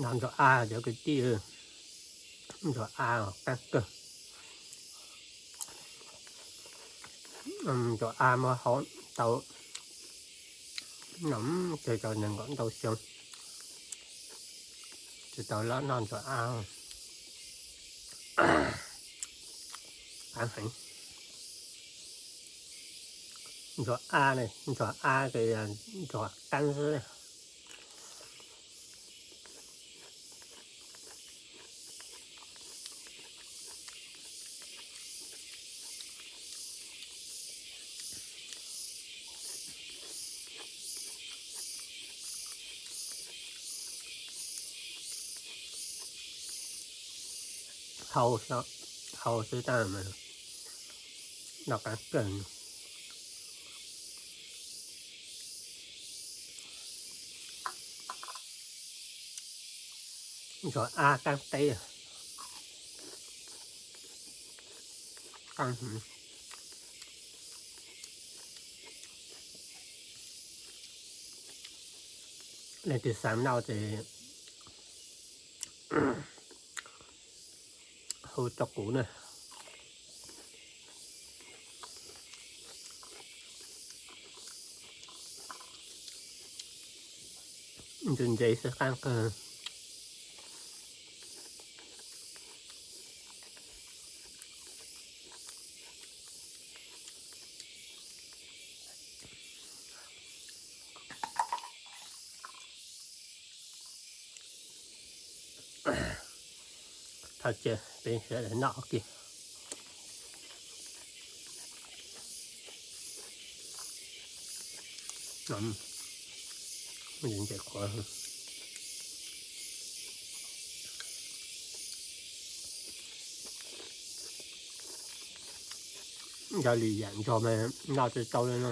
No ntsuag a cov kwv tij, ntsuag a qab kawg. Ntsuag a muab hau tau, no ces tau nees nkaum ntau xyoo tsis tau los noj ntsuag a. Qab heev. Ntsuag a, ntsuag a ces yog ntsuag qab xwb. Hau, hau xwb tab mas noj qab kawg. Ntsuag a qab teb. Leej twg xav noj ces hu rau kuv na. Ntse ntse xwb qab kawg. Thov cia peb sawv daws noj kiag. Ntses qhuav. Yog lwm yam ntsuag mas noj tsis tau li no.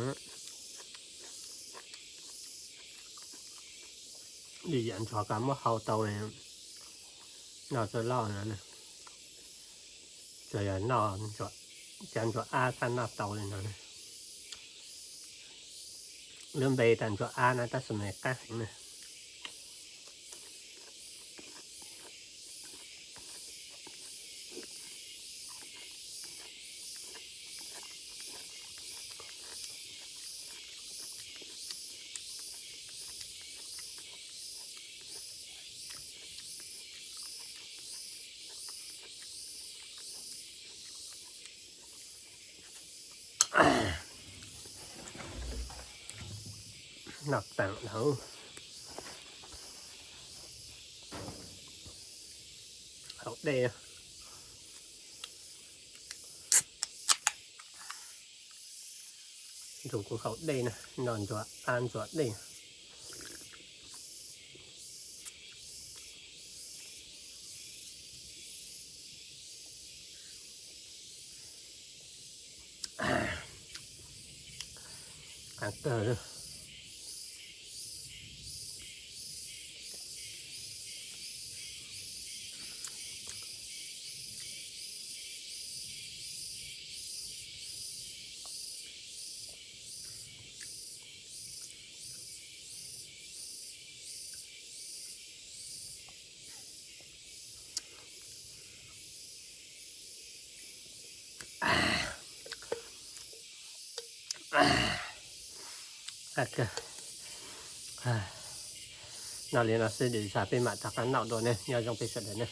Lwm yam ntsuag koj muab hau tau, noj tsis loj no. Tsuas yog noj cov ntsuag ab thiaj noj tau li no. Lub npe tas ntsuag ab no tab sis mas qab heev na. Noj tag lawm. Haus dej. Tus kuv haus dej na, no ntxuav ab ntxuav dej. Qab kawg. Noj li no xwb, lwm zaus peb mam rov qab noj dua ne, nyob zoo peb sawv daws ne.